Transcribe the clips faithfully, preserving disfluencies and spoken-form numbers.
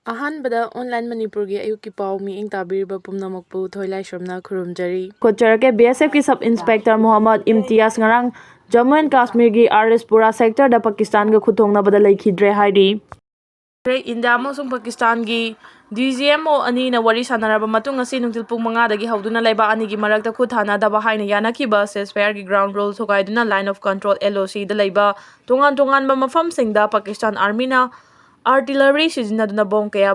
ꯑꯍꯥꯟꯕꯗ ꯑꯣꯟꯂꯥꯏꯟ ꯃꯅꯤꯄꯨꯔꯒꯤ ꯑꯌꯨꯛꯀꯤ ꯄꯥꯎ ꯃꯤꯠꯌꯦꯡ ꯇꯥꯕꯤꯔꯤꯕ ꯄꯨꯝꯅꯃꯛꯄꯨ ꯊꯣꯏꯂꯥꯏꯁ꯭ꯔꯝꯅ ꯈꯨꯔꯨꯝꯖꯔꯤ꯫ ꯈꯣꯠꯆꯔꯛꯀꯦ꯫ ꯕꯤ ꯑꯦꯁ ꯑꯦꯐꯀꯤ ꯁꯕ ꯏꯟꯁꯄꯦꯛꯇꯔ ꯃꯣꯍꯝꯃꯗ ꯏꯝꯇꯤꯌꯥꯖ ꯉꯔꯥꯡ ꯖꯝꯃꯨ ꯑꯦꯟ ꯀꯥꯁꯃꯤꯔꯒꯤ ꯑꯥꯔ ꯑꯦꯁ ꯄꯨꯔꯥ ꯁꯦꯛꯇꯔꯗ ꯄꯥꯀꯤꯁꯇꯥꯟꯒ ꯈꯨꯠꯊꯣꯡꯅꯕꯗ ꯂꯩꯈꯤꯗ꯭ꯔꯦ ꯍꯥꯏꯔꯤ꯫ ꯏꯟꯗꯤꯌꯥ ꯑꯃꯁꯨꯡ ꯄꯥꯀꯤꯁꯇꯥꯟꯒꯤ ꯗꯤ ꯖꯤ ꯑꯦꯝ ꯑꯣ ꯑꯅꯤꯅ ꯋꯥꯔꯤ ꯁꯥꯟꯅꯔꯕ ꯃꯇꯨꯡ, ꯉꯁꯤ ꯅꯨꯡꯊꯤꯜ ꯄꯨꯡ ꯃꯉꯥꯗꯒꯤ ꯍꯧꯗꯨꯅ ꯂꯩꯕꯥꯛ ꯑꯅꯤꯒꯤ ꯃꯔꯛꯇ ꯈꯨꯠ ꯊꯥꯅꯗꯕ ꯍꯥꯏꯅ ꯌꯥꯅꯈꯤꯕ ceasefire ꯒꯤ ground rule ꯊꯨꯒꯥꯏꯗꯨꯅ Line of Control, L O C ꯗ ꯂꯩꯕ ꯇꯣꯉꯥꯟ ꯇꯣꯉꯥꯟꯕ ꯃꯐꯝꯁꯤꯡꯗ ꯄꯥꯀꯤꯁꯇꯥꯟ ꯑꯥꯔꯃꯤꯅ artillery ꯁꯤꯖꯤꯟꯅꯗꯨꯅ ꯕꯣꯝ ꯀꯌꯥ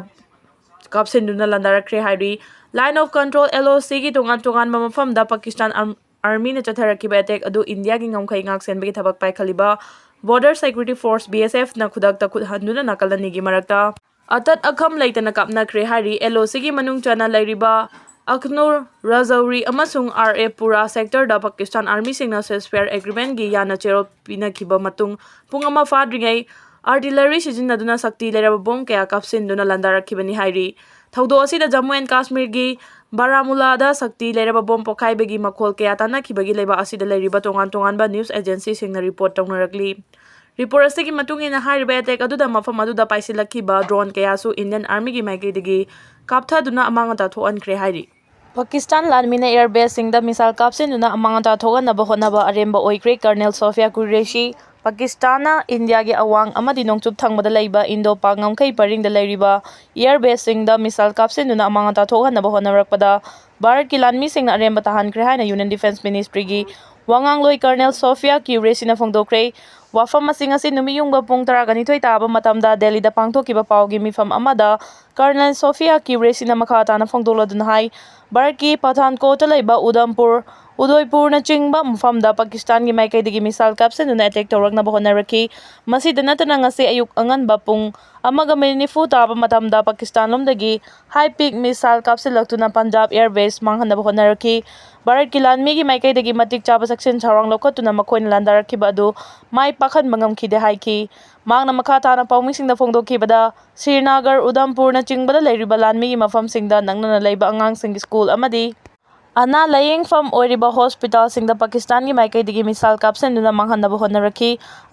ꯀꯥꯞꯁꯤꯟꯗꯨꯅ ꯂꯥꯟꯗꯥꯔꯛꯈ꯭ꯔꯦ ꯍꯥꯏꯔꯤ꯫ Line of Control, L O C ꯒꯤ ꯇꯣꯉꯥꯟ ꯇꯣꯉꯥꯟꯕ ꯃꯐꯝꯗ ꯄꯥꯀꯤꯁꯇꯥꯟ ꯑꯥꯔꯝ-, ꯑꯥꯔꯃꯤꯅ ꯆꯠꯊꯔꯛꯈꯤꯕ attack ꯑꯗꯨ ꯏꯟꯗꯤꯌꯥꯒꯤ ꯉꯝꯈꯩ ꯉꯥꯛꯁꯦꯟꯕꯒꯤ ꯊꯕꯛ ꯄꯥꯏꯈꯠꯂꯤꯕ Border Security Force, B S F ꯅ ꯈꯨꯗꯛꯇ ꯈꯨꯠ ꯍꯟꯗꯨꯅ ꯅꯥꯀꯜ ꯑꯅꯤꯒꯤ ꯃꯔꯛꯇ ꯑꯇꯠ ꯑꯈꯝ ꯂꯩꯇꯅ ꯀꯥꯞꯅꯈ꯭ꯔꯦ ꯍꯥꯏꯔꯤ꯫ L O C ꯒꯤ ꯃꯅꯨꯡ ꯆꯟꯅ ꯂꯩꯔꯤꯕ ꯑꯈꯅꯨꯔ ꯔꯖꯧꯔꯤ ꯑꯃꯁꯨꯡ ꯑꯥꯔ ꯑꯦ ꯄꯨꯔꯥ ꯁꯦꯛꯇꯔꯗ ꯄꯥꯀꯤꯁꯇꯥꯟ ꯑꯥꯔꯃꯤꯁꯤꯡꯅ ceasefire agreement ꯒꯤ ꯌꯥꯅ ꯆꯦꯔꯣꯜ ꯄꯤꯅꯈꯤꯕ ꯃꯇꯨꯡ ꯄꯨꯡ ꯑꯃ ꯐꯥꯗ꯭ꯔꯤꯉꯩ artillery ꯁꯤꯖꯤꯟꯅꯗꯨꯅ ꯁꯛꯇꯤ ꯂꯩꯔꯕ ꯕꯣꯝ ꯀꯌꯥ ꯀꯥꯞꯁꯤꯟꯗꯨꯅ ꯂꯥꯟꯗꯥꯔꯛꯈꯤꯕꯅꯤ ꯍꯥꯏꯔꯤ꯫ ꯊꯧꯗꯣꯛ ꯑꯁꯤꯗ ꯖꯝꯃꯨ ꯑꯦꯟ ꯀꯥꯁꯃꯤꯔꯒꯤ ꯕꯥꯔꯥꯃꯨꯂꯥꯗ ꯁꯛꯇꯤ ꯂꯩꯔꯕ ꯕꯣꯝ ꯄꯣꯈꯥꯏꯕꯒꯤ ꯃꯈꯣꯜ ꯀꯌꯥ ꯇꯥꯟꯅꯈꯤꯕꯒꯤ ꯂꯩꯕꯥꯛ ꯑꯁꯤꯗ ꯂꯩꯔꯤꯕ ꯇꯣꯉꯥꯟ ꯇꯣꯉꯥꯟꯕ news agency ꯁꯤꯡꯅ report ꯇꯧꯅꯔꯛꯂꯤ꯫ Report ꯑꯁꯤꯒꯤ ꯃꯇꯨꯡ ꯏꯟꯅ, ꯍꯥꯏꯔꯤꯕ attack ꯑꯗꯨꯗ ꯃꯐꯝ ꯑꯗꯨꯗ ꯄꯥꯏꯁꯤꯜꯂꯛꯈꯤꯕ drone ꯀꯌꯥꯁꯨ Indian Army ꯒꯤ ꯃꯥꯏꯀꯩꯗꯒꯤ ꯀꯥꯞꯊꯗꯨꯅ ꯑꯃꯥꯡ ꯑꯇꯥ ꯊꯣꯛꯍꯟꯈ꯭ꯔꯦ ꯍꯥꯏꯔꯤ꯫ ꯄꯥꯀꯤꯁꯇꯥꯟ ꯂꯥꯟꯃꯤꯅ air base ꯁꯤꯡꯗ missile ꯀꯥꯞꯁꯤꯟꯗꯨꯅ ꯑꯃꯥꯡ ꯑꯇꯥ ꯊꯣꯛꯍꯟꯅꯕ ꯍꯣꯠꯅꯕ ꯑꯔꯦꯝꯕ ꯑꯣꯏꯈ꯭ꯔꯦ꯫ Colonel Sofia Qureshi, ꯄꯥꯀꯤꯁꯇꯥꯟꯅ ꯏꯟꯗꯤꯌꯥꯒꯤ ꯑꯋꯥꯡ ꯑꯃꯗꯤ ꯅꯣꯡꯆꯨꯞ ꯊꯪꯕꯗ ꯂꯩꯕ ꯏꯟꯗꯣ ꯄꯥꯛ ꯉꯝꯈꯩ ꯄꯔꯤꯡꯗ ꯂꯩꯔꯤꯕ air base ꯁꯤꯡꯗ missile ꯀꯥꯞꯁꯤꯟꯗꯨꯅ ꯑꯃꯥꯡ ꯑꯇꯥ ꯊꯣꯛꯍꯟꯅꯕ ꯍꯣꯠꯅꯔꯛꯄꯗ ꯚꯥꯔꯠꯀꯤ ꯂꯥꯟꯃꯤꯁꯤꯡꯅ ꯑꯔꯦꯝꯕ ꯇꯥꯍꯟꯈ꯭ꯔꯦ ꯍꯥꯏꯅ Union Defence Ministry ꯒꯤ ꯋꯥꯉꯥꯡꯂꯣꯏ Colonel Sofia Qureshi ꯅ ꯐꯣꯡꯗꯣꯛꯈ꯭ꯔꯦ꯫ ꯋꯥꯐꯝ ꯑꯁꯤ ꯉꯁꯤ ꯅꯨꯃꯤꯠ ꯌꯨꯡꯕ ꯄꯨꯡ ꯇꯔꯥꯒ ꯅꯤꯊꯣꯏ ꯇꯥꯕ ꯃꯇꯝꯗ ꯗꯦꯜꯂꯤꯗ ꯄꯥꯡꯊꯣꯛꯈꯤꯕ ꯄꯥꯎꯒꯤ ꯃꯤꯐꯝ ꯑꯃꯗ Colonel Sofia Qureshi ꯅ ꯃꯈꯥ ꯇꯥꯅ ꯐꯣꯡꯗꯣꯛꯂꯗꯨꯅ ꯍꯥꯏ, ꯚꯥꯔꯠꯀꯤ ꯄꯊꯥꯟꯀꯣꯠꯇ ꯂꯩꯕ ꯎꯗꯝꯄꯨꯔ, ꯎꯗꯣꯏꯄꯨꯔꯅꯆꯤꯡꯕ ꯃꯐꯝꯗ ꯄꯥꯀꯤꯁꯇꯥꯟꯒꯤ ꯃꯥꯏꯀꯩꯗꯒꯤ missile ꯀꯥꯞꯁꯤꯟꯗꯨꯅ attack ꯇꯧꯔꯛꯅꯕ ꯍꯣꯠꯅꯔꯛꯈꯤ꯫ ꯃꯁꯤꯗ ꯅꯠꯇꯅ ꯉꯁꯤ ꯑꯌꯨꯛ ꯑꯉꯟꯕ ꯄꯨꯡ ꯑꯃꯒ ꯃꯤꯅꯤꯠ ꯅꯤꯐꯨ ꯇꯥꯕ ꯃꯇꯝꯗ ꯄꯥꯀꯤꯁꯇꯥꯟ ꯂꯣꯝꯗꯒꯤ high peak missile ꯀꯥꯞꯁꯤꯜꯂꯛꯇꯨꯅ Punjab air base ꯃꯥꯡꯍꯟꯅꯕ ꯍꯣꯠꯅꯔꯛꯈꯤ꯫ ꯚꯥꯔꯠꯀꯤ ꯂꯥꯟꯃꯤꯒꯤ ꯃꯥꯏꯀꯩꯗꯒꯤ ꯃꯇꯤꯛ ꯆꯥꯕ ꯆꯦꯛꯁꯤꯟ ꯊꯧꯔꯥꯡ ꯂꯧꯈꯠꯇꯨꯅ ꯃꯈꯣꯏꯅ ꯂꯥꯟꯗꯥꯔꯛꯈꯤꯕ ꯑꯗꯨ ꯃꯥꯏ ꯄꯥꯛꯍꯟꯕ ꯉꯝꯈꯤꯗꯦ ꯍꯥꯏꯈꯤ꯫ ꯃꯍꯥꯛꯅ ꯃꯈꯥ ꯇꯥꯅ ꯄꯥꯎꯃꯤꯁꯤꯡꯗ ꯐꯣꯡꯗꯣꯛꯈꯤꯕꯗ, ꯁ꯭ꯔꯤꯅꯒꯔ, ꯎꯗꯝꯄꯨꯔꯅꯆꯤꯡꯕꯗ ꯂꯩꯔꯤꯕ ꯂꯥꯟꯃꯤꯒꯤ ꯃꯐꯝꯁꯤꯡꯗ ꯅꯛꯅꯅ ꯂꯩꯕ ꯑꯉꯥꯡꯁꯤꯡꯒꯤ school ꯑꯃꯗꯤ ꯑꯅꯥ ꯂꯥꯌꯦꯡꯐꯝ ꯑꯣꯏꯔꯤꯕ ꯍꯣꯁꯄꯤꯇꯥꯜꯁꯤꯡꯗ ꯄꯥꯀꯤꯁꯇꯥꯟꯒꯤ ꯃꯥꯏꯀꯩꯗꯒꯤ ꯃꯤꯁꯥꯏꯜ ꯀꯥꯞꯁꯤꯟꯗꯨꯅ ꯃꯥꯡꯍꯟꯅꯕ ꯍꯣꯠꯅꯔꯛꯈꯤ꯫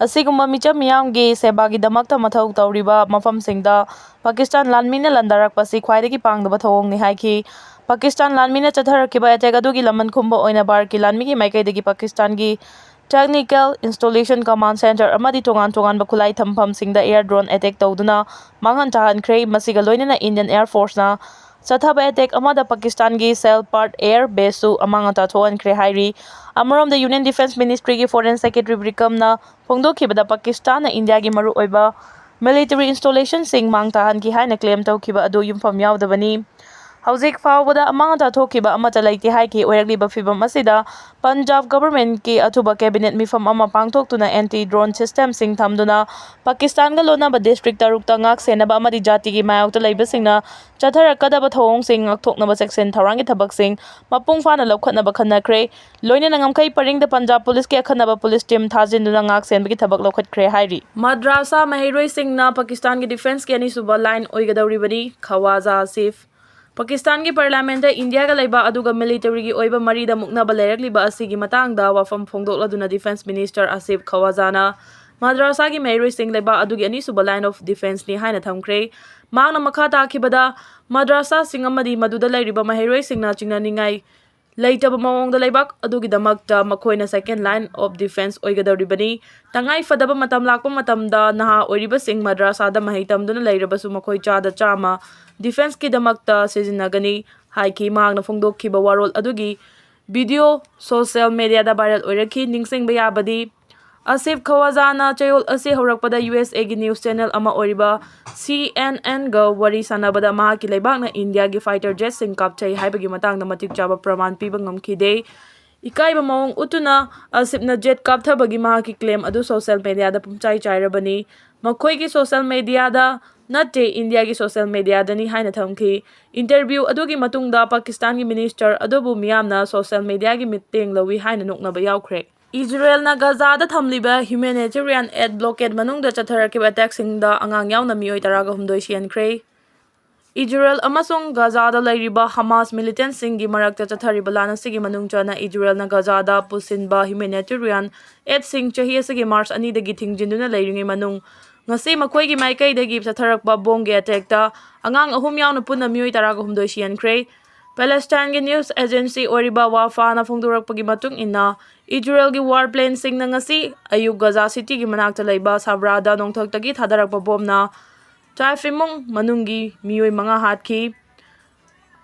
ꯑꯁꯤꯒꯨꯝꯕ ꯃꯤꯆꯝ ꯃꯤꯌꯥꯝꯒꯤ ꯁꯦꯕꯥꯒꯤꯗꯃꯛꯇ ꯃꯊꯧ ꯇꯧꯔꯤꯕ ꯃꯐꯝꯁꯤꯡꯗ ꯄꯥꯀꯤꯁꯇꯥꯟ ꯂꯥꯟꯃꯤꯅ ꯂꯥꯟꯗꯥꯔꯛꯄꯁꯤ ꯈ꯭ꯋꯥꯏꯗꯒꯤ ꯄꯥꯡꯗꯕ ꯊꯧꯑꯣꯡꯅꯤ ꯍꯥꯏꯈꯤ꯫ ꯄꯥꯀꯤꯁꯇꯥꯟ ꯂꯥꯟꯃꯤꯅ ꯆꯠꯊꯔꯛꯈꯤꯕ ꯑꯦꯇꯦꯛ ꯑꯗꯨꯒꯤ ꯂꯃꯟ ꯈꯨꯝꯕ ꯑꯣꯏꯅ ꯚꯥꯔꯠꯀꯤ ꯂꯥꯟꯃꯤꯒꯤ ꯃꯥꯏꯀꯩꯗꯒꯤ ꯄꯥꯀꯤꯁꯇꯥꯟꯒꯤ Technical Installation Command Center ꯑꯃꯗꯤ ꯇꯣꯉꯥꯟ ꯇꯣꯉꯥꯟꯕ ꯈꯨꯠꯂꯥꯏ ꯊꯝꯐꯝꯁꯤꯡꯗ air drone attack ꯇꯧꯗꯨꯅ ꯃꯥꯡꯍꯟ ꯇꯥꯍꯟꯈ꯭ꯔꯦ꯫ ꯃꯁꯤꯒ ꯂꯣꯏꯅꯅ Indian Air Force ꯅ ꯆꯠꯊꯕ attack ꯑꯃꯗ ꯄꯥꯀꯤꯁꯇꯥꯟꯒꯤ ꯁꯦꯜꯄꯥꯔꯠ air base ꯁꯨ ꯑꯃꯥꯡ ꯑꯇꯥ ꯊꯣꯛꯍꯟꯈ꯭ꯔꯦ ꯍꯥꯏꯔꯤ꯫ ꯑꯃꯔꯣꯝꯗ Union Defence Ministry ꯒꯤ Foreign Secretary ꯕ꯭ꯔꯤꯀꯝꯅ ꯐꯣꯡꯗꯣꯛꯈꯤꯕꯗ ꯄꯥꯀꯤꯁꯇꯥꯟꯅ ꯏꯟꯗꯤꯌꯥꯒꯤ ꯃꯔꯨꯑꯣꯏꯕ military installation ꯁꯤꯡ ꯃꯥꯡ ꯇꯥꯍꯟꯈꯤ ꯍꯥꯏꯅ claim ꯇꯧꯈꯤꯕ ꯑꯗꯨ ꯌꯨꯝꯐꯝ ꯌꯥꯎꯗꯕꯅꯤ꯫ ꯍꯧꯖꯤꯛ ꯐꯥꯎꯕꯗ ꯑꯃꯥꯡ ꯑꯇꯥ ꯊꯣꯛꯈꯤꯕ ꯑꯃꯠꯇ ꯂꯩꯇꯦ ꯍꯥꯏꯈꯤ꯫ ꯑꯣꯏꯔꯛꯂꯤꯕ ꯐꯤꯚꯝ ꯑꯁꯤꯗ ꯄꯟꯖꯥꯕ government ꯀꯤ ꯑꯊꯨꯕ cabinet ꯃꯤꯐꯝ ꯑꯃ ꯄꯥꯡꯊꯣꯛꯇꯨꯅ anti drone system ꯁꯤꯡ ꯊꯝꯗꯨꯅ ꯄꯥꯀꯤꯁꯇꯥꯟꯒ ꯂꯣꯟꯅꯕ district ꯇꯔꯨꯛꯇ ꯉꯥꯛ ꯁꯦꯟꯅꯕ ꯑꯃꯗꯤ ꯖꯥꯇꯤꯒꯤ ꯃꯥꯌꯣꯛꯇ ꯂꯩꯕꯁꯤꯡꯅ ꯆꯠꯊꯔꯛꯀꯗꯕ ꯊꯧꯑꯣꯡꯁꯤꯡ ꯉꯥꯛꯊꯣꯛꯅꯕ ꯆꯦꯛꯁꯤꯟ ꯊꯧꯔꯥꯡꯒꯤ ꯊꯕꯛꯁꯤꯡ ꯃꯄꯨꯡ ꯐꯥꯅ ꯂꯧꯈꯠꯅꯕ ꯈꯟꯅꯈ꯭ꯔꯦ꯫ ꯂꯣꯏꯅꯅ ꯉꯝꯈꯩ ꯄꯔꯤꯡꯗ ꯄꯟꯖꯥꯕ police ꯀꯤ ꯑꯈꯟꯅꯕ police team ꯊꯥꯖꯤꯟꯗꯨꯅ ꯉꯥꯛ ꯁꯦꯟꯕꯒꯤ ꯊꯕꯛ ꯂꯧꯈꯠꯈ꯭ꯔꯦ ꯍꯥꯏꯔꯤ꯫ ꯃꯗ꯭ꯔꯥꯁꯥ ꯃꯍꯩꯔꯣꯏꯁꯤꯡꯅ ꯄꯥꯀꯤꯁꯇꯥꯟꯒꯤ defence ꯀꯤ ꯑꯅꯤꯁꯨꯕ line ꯑꯣꯏꯒꯗꯧꯔꯤꯕꯅꯤ, ꯈꯋꯥꯖꯥ ꯑꯁꯤꯐ꯫ ꯄꯥꯀꯤꯁꯇꯥꯟꯒꯤ parliament ꯇ ꯏꯟꯗꯤꯌꯥꯒ ꯂꯩꯕ ꯑꯗꯨꯒ military ꯒꯤ ꯑꯣꯏꯕ ꯃꯔꯤꯗ ꯃꯨꯛꯅꯕ ꯂꯩꯔꯛꯂꯤꯕ ꯑꯁꯤꯒꯤ ꯃꯇꯥꯡꯗ ꯋꯥꯐꯝ ꯐꯣꯡꯗꯣꯛꯂꯗꯨꯅ defence minister ꯑꯁꯤꯐ ꯈꯋꯥꯖꯥꯅ ꯃꯗ꯭ꯔꯥꯁꯥꯒꯤ ꯃꯍꯩꯔꯣꯏꯁꯤꯡ ꯂꯩꯕꯥꯛ ꯑꯗꯨꯒꯤ ꯑꯅꯤꯁꯨꯕ line of defence ꯅꯤ ꯍꯥꯏꯅ ꯊꯝꯈ꯭ꯔꯦ꯫ ꯃꯍꯥꯛꯅ ꯃꯈꯥ ꯇꯥꯈꯤꯕꯗ, ꯃꯗ꯭ꯔꯥꯁꯥꯁꯤꯡ ꯑꯃꯗꯤ ꯃꯗꯨꯗ ꯂꯩꯔꯤꯕ ꯃꯍꯩꯔꯣꯏꯁꯤꯡꯅ ꯆꯤꯡꯅꯅꯤꯡꯉꯥꯏ ꯂꯩꯇꯕ ꯃꯑꯣꯡꯗ ꯂꯩꯕꯥꯛ ꯑꯗꯨꯒꯤꯗꯃꯛꯇ ꯃꯈꯣꯏꯅ second line of defence ꯑꯣꯏꯒꯗꯧꯔꯤꯕꯅꯤ꯫ ꯇꯉꯥꯏ ꯐꯗꯕ ꯃꯇꯝ ꯂꯥꯛꯄ ꯃꯇꯝꯗ ꯅꯍꯥ ꯑꯣꯏꯔꯤꯕꯁꯤꯡ ꯃꯗ꯭ꯔꯥꯁꯥꯗ ꯃꯍꯩ ꯇꯝꯗꯨꯅ ꯂꯩꯔꯕꯁꯨ ꯃꯈꯣꯏ ꯆꯥꯗ ꯆꯥꯝꯃ defence ꯀꯤꯗꯃꯛꯇ ꯁꯤꯖꯤꯟꯅꯒꯅꯤ ꯍꯥꯏꯈꯤ꯫ ꯃꯍꯥꯛꯅ ꯐꯣꯡꯗꯣꯛꯈꯤꯕ ꯋꯥꯔꯣꯜ ꯑꯗꯨꯒꯤ video social media ꯗ viral ꯑꯣꯏꯔꯛꯈꯤ꯫ ꯅꯤꯡꯁꯤꯡꯕ ꯌꯥꯕꯗꯤ, ꯑꯁꯤꯐ ꯈꯋꯥꯖꯥꯅ ꯆꯌꯣꯜ ꯑꯁꯤ ꯍꯧꯔꯛꯄꯗ ꯌꯨ ꯑꯦꯁ ꯑꯦ ꯒꯤ news channel ꯑꯃ ꯑꯣꯏꯔꯤꯕ ꯁꯤ ꯑꯦꯟ ꯑꯦꯟ ꯒ ꯋꯥꯔꯤ ꯁꯥꯟꯅꯕꯗ ꯃꯍꯥꯛꯀꯤ ꯂꯩꯕꯥꯛꯅ ꯏꯟꯗꯤꯌꯥꯒꯤ fighter jet ꯁꯤꯡ ꯀꯥꯞꯆꯩ ꯍꯥꯏꯕꯒꯤ ꯃꯇꯥꯡꯗ ꯃꯇꯤꯛ ꯆꯥꯕ ꯄ꯭ꯔꯃꯥꯟ ꯄꯤꯕ ꯉꯝꯈꯤꯗꯦ꯫ ꯏꯀꯥꯏꯕ ꯃꯑꯣꯡ ꯎꯠꯇꯨꯅ ꯑꯁꯤꯐꯅ jet ꯀꯥꯞꯊꯕꯒꯤ ꯃꯍꯥꯛꯀꯤ claim ꯑꯗꯨ social media ꯗ ꯄꯨꯝꯆꯥꯏ ꯆꯥꯏꯔꯕꯅꯤ꯫ ꯃꯈꯣꯏꯒꯤ social media ꯗ ꯅꯠꯇꯦ, ꯏꯟꯗꯤꯌꯥꯒꯤ social media ꯗꯅꯤ ꯍꯥꯏꯅ ꯊꯝꯈꯤ꯫ Interview ꯑꯗꯨꯒꯤ ꯃꯇꯨꯡꯗ ꯄꯥꯀꯤꯁꯇꯥꯟꯒꯤ minister ꯑꯗꯨꯕꯨ ꯃꯤꯌꯥꯝꯅ social media ꯒꯤ ꯃꯤꯠꯌꯦꯡ ꯂꯧꯏ ꯍꯥꯏꯅ ꯅꯣꯛꯅꯕ ꯌꯥꯎꯈ꯭ꯔꯦ꯫ ꯏꯖꯔꯦꯜꯅ ꯒꯖꯥꯗ ꯊꯝꯂꯤꯕ humanitarian aid blockade ꯃꯅꯨꯡꯗ ꯆꯠꯊꯔꯛꯈꯤꯕ attack ꯁꯤꯡꯗ ꯑꯉꯥꯡ ꯌꯥꯎꯅ ꯃꯤꯑꯣꯏ ꯇꯔꯥꯒ ꯍꯨꯝꯗꯣꯏ ꯁꯤꯍꯟꯈ꯭ꯔꯦ꯫ ꯏꯖꯔꯦꯜ ꯑꯃꯁꯨꯡ ꯒꯥꯖꯥꯗ ꯂꯩꯔꯤꯕ ꯍꯃꯥꯁ ꯃꯤꯂꯤꯇꯦꯟꯠꯁꯤꯡꯒꯤ ꯃꯔꯛꯇ ꯆꯠꯊꯔꯤꯕ ꯂꯥꯟ ꯑꯁꯤꯒꯤ ꯃꯅꯨꯡ ꯆꯟꯅ ꯏꯖꯔꯦꯜꯅ ꯒꯥꯖꯥꯗ ꯄꯨꯁꯤꯟꯕ ꯍ꯭ꯌꯨꯃꯦꯅꯤꯇꯦꯔꯤꯌꯥꯟ ꯑꯦꯗꯁꯤꯡ ꯆꯍꯤ ꯑꯁꯤꯒꯤ ꯃꯥꯔꯆ ꯑꯅꯤꯗꯒꯤ ꯊꯤꯡꯖꯤꯟꯗꯨꯅ ꯂꯩꯔꯤꯉꯩ ꯃꯅꯨꯡ, ꯉꯁꯤ ꯃꯈꯣꯏꯒꯤ ꯃꯥꯏꯀꯩꯗꯒꯤ ꯆꯠꯊꯔꯛꯄ ꯕꯣꯝꯒꯤ ꯑꯦꯇꯦꯛꯇ ꯑꯉꯥꯡ ꯑꯍꯨꯝ ꯌꯥꯎꯅ ꯄꯨꯟꯅ ꯃꯤꯑꯣꯏ ꯇꯔꯥꯒ ꯍꯨꯝꯗꯣꯏ ꯁꯤꯍꯟꯈ꯭ꯔꯦ꯫ ꯄꯦꯂꯦꯁꯇꯥꯏꯟꯒꯤ ꯅ꯭ꯌꯨꯁ ꯑꯦꯖꯦꯟꯁꯤ ꯑꯣꯏꯔꯤꯕ ꯋꯥꯐꯥꯅ ꯐꯣꯡꯗꯣꯔꯛꯄꯒꯤ ꯃꯇꯨꯡ ꯏꯟꯅ, ꯏꯖꯔꯦꯜꯒꯤ ꯋꯥꯔ ꯄ꯭ꯂꯦꯟꯁꯤꯡꯅ ꯉꯁꯤ ꯑꯌꯨꯛ ꯒꯥꯖꯥ ꯁꯤꯇꯤꯒꯤ ꯃꯅꯥꯛꯇ ꯂꯩꯕ ꯁꯥꯕ꯭ꯔꯥꯗ ꯅꯣꯡꯊꯛꯇꯒꯤ ꯊꯥꯗꯔꯛꯄ ꯕꯣꯝꯅ ꯇ꯭ꯔꯥꯏꯐ ꯏꯃꯨꯡ ꯃꯅꯨꯡꯒꯤ ꯃꯤꯑꯣꯏ ꯃꯉꯥ ꯍꯥꯠꯈꯤ꯫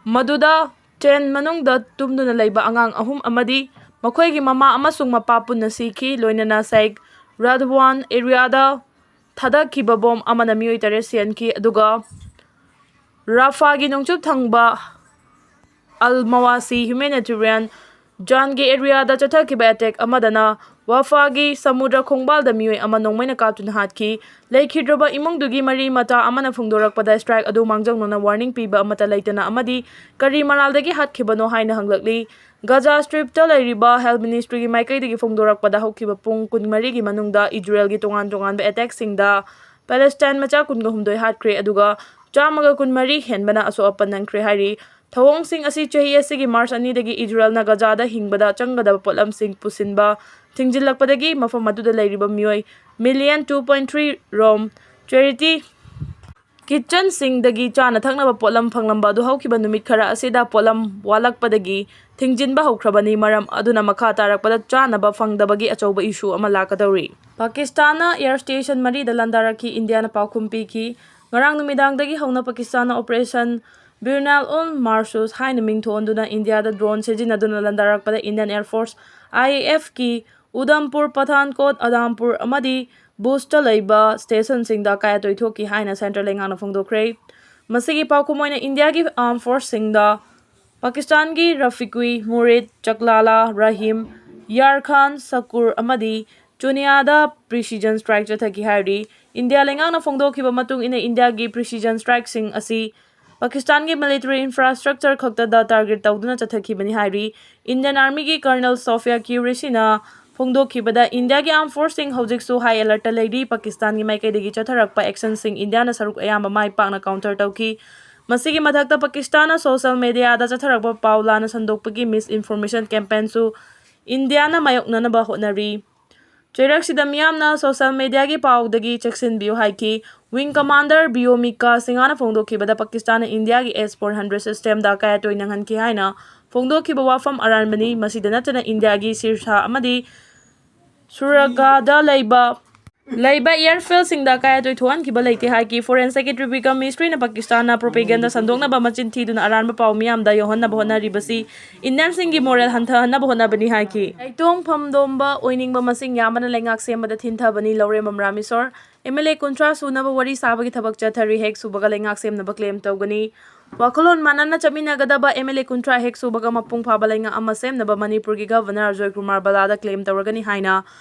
ꯃꯗꯨꯗ ꯇꯦꯟ ꯃꯅꯨꯡꯗ ꯇꯨꯝꯗꯨꯅ ꯂꯩꯕ ꯑꯉꯥꯡ ꯑꯍꯨꯝ ꯑꯃꯗꯤ ꯃꯈꯣꯏꯒꯤ ꯃꯃꯥ ꯑꯃꯁꯨꯡ ꯃꯄꯥ ꯄꯨꯟꯅ ꯁꯤꯈꯤ, ꯂꯣꯏꯅꯅ ꯁꯦꯛ ꯔꯥꯗꯋꯥꯟ ꯑꯦꯔꯤꯌꯥꯗ ꯊꯥꯗꯈꯤꯕ ꯕꯣꯝ ꯑꯃꯅ ꯃꯤꯑꯣꯏ ꯇꯔꯦꯠ ꯁꯤꯍꯟꯈꯤ, ꯑꯗꯨꯒ ꯔꯥꯐꯥꯒꯤ ꯅꯣꯡꯆꯨꯞ ꯊꯪꯕ ꯑꯜ ꯃꯋꯥꯁꯤ ꯍ꯭ꯌꯨꯃꯦꯅꯤꯇꯦꯔꯤꯌꯥꯟ ꯖꯥꯟꯒꯤ ꯑꯦꯔꯤꯌꯥꯗ ꯆꯠꯊꯈꯤꯕ ꯑꯦꯇꯦꯛ ꯑꯃꯗꯅ ꯋꯥꯐꯥꯒꯤ ꯁꯃꯨꯗ꯭ꯔ ꯈꯣꯡꯕꯥꯜꯗ ꯃꯤꯑꯣꯏ ꯑꯃ ꯅꯣꯡꯃꯩꯅ ꯀꯥꯞꯇꯨꯅ ꯍꯥꯠꯈꯤ꯫ ꯂꯩꯈꯤꯗ꯭ꯔꯕ ꯏꯃꯨꯡꯗꯨꯒꯤ ꯃꯔꯤ ꯃꯇꯥ ꯑꯃꯅ ꯐꯣꯡꯗꯣꯔꯛꯄꯗ, ꯁ꯭ꯇ꯭ꯔꯥꯏꯛ ꯑꯗꯨ ꯃꯥꯡꯖꯧꯅꯅ ꯋꯥꯔꯅꯤꯡ ꯄꯤꯕ ꯑꯃꯠꯇ ꯂꯩꯇꯅ ꯑꯃꯗꯤ ꯀꯔꯤ ꯃꯔꯥꯜꯗꯒꯤ ꯍꯥꯠꯈꯤꯕꯅꯣ ꯍꯥꯏꯅ ꯍꯪꯂꯛꯂꯤ꯫ ꯒꯥꯖꯥ ꯁ꯭ꯇ꯭ꯔꯤꯞꯇ ꯂꯩꯔꯤꯕ ꯍꯦꯜꯊ ꯃꯤꯅꯤꯁꯇ꯭ꯔꯤꯒꯤ ꯃꯥꯏꯀꯩꯗꯒꯤ ꯐꯣꯡꯗꯣꯔꯛꯄꯗ, ꯍꯧꯈꯤꯕ ꯄꯨꯡ ꯀꯨꯟꯃꯔꯤꯒꯤ ꯃꯅꯨꯡꯗ ꯏꯖꯔꯦꯜꯒꯤ ꯇꯣꯉꯥꯟ ꯇꯣꯉꯥꯟꯕ ꯑꯦꯇꯦꯛꯁꯤꯡꯗ ꯄꯦꯂꯦꯁꯇꯥꯏꯟ ꯃꯆꯥ ꯀꯨꯟꯒ ꯍꯨꯝꯗꯣꯏ ꯍꯥꯠꯈ꯭ꯔꯦ, ꯑꯗꯨꯒ ꯆꯥꯝꯃꯒ ꯀꯨꯟꯃꯔꯤ ꯍꯦꯟꯕꯅ ꯑꯁꯣꯛ ꯑꯄꯟ ꯅꯪꯈ꯭ꯔꯦ ꯍꯥꯏꯔꯤ꯫ ꯊꯧꯑꯣꯡꯁꯤꯡ ꯑꯁꯤ ꯆꯍꯤ ꯑꯁꯤꯒꯤ ꯃꯥꯔꯆ ꯑꯅꯤꯗꯒꯤ ꯏꯖꯔꯦꯜꯅ ꯒꯥꯖꯥꯗ ꯍꯤꯡꯕꯗ ꯆꯪꯒꯗꯕ ꯄꯣꯠꯂꯝꯁꯤꯡ ꯄꯨꯁꯤꯟꯕ ꯊꯤꯡꯖꯤꯜꯂꯛꯄꯗꯒꯤ ꯃꯐꯝ ꯑꯗꯨꯗ ꯂꯩꯔꯤꯕ ꯃꯤꯑꯣꯏ ꯃꯤꯂꯤꯌꯟ ꯇꯨ ꯄꯣꯏꯟ ꯊ꯭ꯔꯤ ꯔꯣꯝ ꯆꯦꯔꯤꯇꯤ ꯀꯤꯠꯆꯟꯁꯤꯡꯗꯒꯤ ꯆꯥꯅ ꯊꯛꯅꯕ ꯄꯣꯠꯂꯝ ꯐꯪꯂꯝꯕ ꯑꯗꯨ ꯍꯧꯈꯤꯕ ꯅꯨꯃꯤꯠ ꯈꯔ ꯑꯁꯤꯗ ꯄꯣꯠꯂꯝ ꯋꯥꯠꯂꯛꯄꯗꯒꯤ ꯊꯤꯡꯖꯤꯟꯕ ꯍꯧꯈ꯭ꯔꯕꯅꯤ꯫ ꯃꯔꯝ ꯑꯗꯨꯅ ꯃꯈꯥ ꯇꯥꯔꯛꯄꯗ ꯆꯥꯅꯕ ꯐꯪꯗꯕꯒꯤ ꯑꯆꯧꯕ ꯏꯁꯨ ꯑꯃ ꯂꯥꯛꯀꯗꯧꯔꯤ꯫ ꯄꯥꯀꯤꯁꯇꯥꯟꯅ ꯑꯦꯌꯔ ꯁ꯭ꯇꯦꯁꯟ ꯃꯔꯤꯗ ꯂꯥꯟꯗꯥꯔꯛꯈꯤ, ꯏꯟꯗꯤꯌꯥꯅ ꯄꯥꯎꯈꯨꯝ ꯄꯤꯈꯤ꯫ ꯉꯔꯥꯡ ꯅꯨꯃꯤꯗꯥꯡꯗꯒꯤ ꯍꯧꯅ ꯄꯥꯀꯤꯁꯇꯥꯟꯅ ꯑꯣꯄꯔꯦꯁꯟ ꯕꯤꯔꯅꯥꯜ ꯎꯜ ꯃꯥꯔꯁꯨꯁ ꯍꯥꯏꯅ ꯃꯤꯡ ꯊꯣꯟꯗꯨꯅ ꯏꯟꯗꯤꯌꯥꯗ ꯗ꯭ꯔꯣꯟ ꯁꯤꯖꯤꯟꯅꯗꯨꯅ ꯂꯥꯟꯗꯥꯔꯛꯄꯗ ꯏꯟꯗꯤꯌꯟ ꯑꯦꯌꯔ ꯐꯣꯔꯁ, IAF, ꯀꯤ ꯎꯗꯝꯄꯨꯔ, ꯄꯊꯥꯟꯀꯣꯠ, ꯑꯗꯥꯝꯄꯨꯔ ꯑꯃꯗꯤ ꯕꯨꯁꯇ ꯂꯩꯕ ꯁ꯭ꯇꯦꯁꯟꯁꯤꯡꯗ ꯑꯀꯥꯏ ꯑꯇꯣꯏ ꯊꯣꯛꯈꯤ ꯍꯥꯏꯅ ꯁꯦꯟꯇ꯭ꯔꯦꯜ ꯂꯩꯉꯥꯛꯅ ꯐꯣꯡꯗꯣꯛꯈ꯭ꯔꯦ꯫ ꯃꯁꯤꯒꯤ ꯄꯥꯎꯈꯨꯝ ꯑꯣꯏꯅ ꯏꯟꯗꯤꯌꯥꯒꯤ ꯑꯥꯔꯝ ꯐꯣꯔꯁꯁꯤꯡꯗ ꯄꯥꯀꯤꯁꯇꯥꯟꯒꯤ ꯔꯐꯤꯀꯨꯏ, ꯃꯨꯔꯤꯗ, ꯆꯛꯂꯥꯂꯥ, ꯔꯍꯤꯝ, ꯌꯥꯔꯈꯥꯟ, ꯁꯀꯨꯔ ꯑꯃꯗꯤ ꯆꯨꯅꯤꯌꯥꯗ ꯄ꯭ꯔꯤꯁꯤꯖꯟ ꯁ꯭ꯇ꯭ꯔꯥꯏꯛ ꯆꯠꯊꯈꯤ ꯍꯥꯏꯔꯤ꯫ ꯏꯟꯗꯤꯌꯥ ꯂꯩꯉꯥꯛꯅ ꯐꯣꯡꯗꯣꯛꯈꯤꯕ ꯃꯇꯨꯡ ꯏꯟꯅ, ꯏꯟꯗꯤꯌꯥꯒꯤ ꯄ꯭ꯔꯤꯁꯤꯖꯟ ꯁ꯭ꯇ꯭ꯔꯥꯏꯛꯁꯤꯡ ꯑꯁꯤ ꯄꯥꯀꯤꯁꯇꯥꯟꯒꯤ ꯃꯤꯂꯤꯇꯔꯤ ꯏꯟꯐ꯭ꯔꯥꯁ꯭ꯇ꯭ꯔꯛꯆꯔ ꯈꯛꯇꯗ ꯇꯥꯔꯒꯦꯠ ꯇꯧꯗꯨꯅ ꯆꯠꯊꯈꯤꯕꯅꯤ ꯍꯥꯏꯔꯤ꯫ ꯏꯟꯗꯤꯌꯟ ꯑꯥꯔꯃꯤꯒꯤ ꯀꯔꯅꯦꯜ ꯁꯣꯐꯤꯌꯥ ꯀ꯭ꯌꯨꯔꯦꯁꯤꯅ ꯐꯣꯡꯗꯣꯛꯈꯤꯕꯗ, ꯏꯟꯗꯤꯌꯥꯒꯤ ꯑꯥꯔꯝ ꯐꯣꯔꯁꯁꯤꯡ ꯍꯧꯖꯤꯛꯁꯨ ꯍꯥꯏ ꯑꯦꯂꯔꯠꯇ ꯂꯩꯔꯤ꯫ ꯄꯥꯀꯤꯁꯇꯥꯟꯒꯤ ꯃꯥꯏꯀꯩꯗꯒꯤ ꯆꯠꯊꯔꯛꯄ ꯑꯦꯛꯁꯟꯁꯤꯡ ꯏꯟꯗꯤꯌꯥꯅ ꯁꯔꯨꯛ ꯑꯌꯥꯝꯕ ꯃꯥꯏ ꯄꯥꯛꯅ ꯀꯥꯎꯟꯇꯔ ꯇꯧꯈꯤ꯫ ꯃꯁꯤꯒꯤ ꯃꯊꯛꯇ ꯄꯥꯀꯤꯁꯇꯥꯟꯅ social mediaꯗ ꯆꯠꯊꯔꯛꯄ ꯄꯥꯎ ꯂꯥꯟꯅ ꯁꯟꯗꯣꯛꯄꯒꯤ misinformation campaignꯁꯨ ꯏꯟꯗꯤꯌꯥꯅ ꯃꯥꯌꯣꯛꯅꯅꯕ ꯍꯣꯠꯅꯔꯤ꯫ ꯆꯩꯔꯛꯁꯤꯗ ꯃꯤꯌꯥꯝꯅ social mediaꯒꯤ ꯄꯥꯎꯗꯒꯤ ꯆꯦꯛꯁꯤꯟꯕꯤꯌꯨ ꯍꯥꯏꯈꯤ꯫ Wing Commander ꯕꯤꯌꯣꯃꯤꯀꯥ ꯁꯤꯡꯍꯅ ꯐꯣꯡꯗꯣꯛꯈꯤꯕꯗ ꯄꯥꯀꯤꯁꯇꯥꯟꯅ ꯏꯟꯗꯤꯌꯥꯒꯤ S four hundred systemꯗ ꯀꯌꯥꯇꯣꯏ ꯅꯪꯍꯟꯈꯤ ꯍꯥꯏꯅ ꯐꯣꯡꯗꯣꯛꯈꯤꯕ ꯋꯥꯐꯝ ꯑꯔꯥꯟꯕꯅꯤ꯫ ꯃꯁꯤꯗ ꯅꯠꯇꯅ ꯏꯟꯗꯤꯌꯥꯒꯤ ꯁꯤꯔꯁꯥ ꯑꯃꯗꯤ ꯁꯨꯔꯒꯥꯗ ꯂꯩꯕ ꯂꯩꯕ airfieldꯁꯤꯡꯗ ꯀꯌꯥꯇꯣꯏ ꯊꯣꯛꯍꯟꯈꯤꯕ ꯂꯩꯇꯦ ꯍꯥꯏꯈꯤ꯫ Foreign Secretary ꯕꯤꯀꯝ ꯃꯤꯁ꯭ꯔꯤꯅ ꯄꯥꯀꯤꯁꯇꯥꯟꯅ propaganda ꯁꯟꯗꯣꯛꯅꯕ ꯃꯆꯤꯟ ꯊꯤꯗꯨꯅ ꯑꯔꯥꯟꯕ ꯄꯥꯎ ꯃꯤꯌꯥꯝꯗ ꯌꯧꯍꯟꯅꯕ ꯍꯣꯠꯅꯔꯤꯕꯁꯤ Indianꯁꯤꯡꯒꯤ moral ꯍꯟꯊꯍꯟꯅꯕ ꯍꯣꯠꯅꯕꯅꯤ ꯍꯥꯏꯈꯤ꯫ ꯂꯩꯇꯣꯡ ꯐꯝꯗꯣꯝꯕ ꯑꯣꯏꯅꯤꯡꯕ ꯃꯁꯤꯡ ꯌꯥꯝꯕꯅ ꯂꯩꯉꯥꯛ ꯁꯦꯝꯕꯗ ꯊꯤꯟꯊꯕꯅꯤ꯫ ꯂꯧꯔꯦꯝꯕꯝ ꯔꯥꯃꯦꯁꯣꯔ꯫ MLA ꯀꯨꯟꯊ꯭ꯔꯥ ꯁꯨꯅꯕ ꯋꯥꯔꯤ ꯁꯥꯕꯒꯤ ꯊꯕꯛ ꯆꯠꯊꯔꯤ꯫ ꯍꯦꯛ ꯁꯨꯕꯒ ꯂꯩꯉꯥꯛ ꯁꯦꯝꯅꯕ claim ꯇꯧꯒꯅꯤ꯫ ꯋꯥꯈꯜꯂꯣꯟ ꯃꯥꯟꯅꯅ ꯆꯠꯃꯤꯟꯅꯒꯗꯕ MLA ꯀꯨꯟꯊ꯭ꯔꯥ ꯍꯦꯛ ꯁꯨꯕꯒ ꯃꯄꯨꯡ ꯐꯥꯕ ꯂꯩꯉꯥꯛ ꯑꯃ ꯁꯦꯝꯅꯕ ꯃꯅꯤꯄꯨꯔꯒꯤ Governor ꯑꯖꯣꯏ ꯀꯨꯃꯥꯔ ꯕꯂꯥꯗ claim ꯇꯧꯔꯒꯅꯤ ꯍꯥꯏꯅ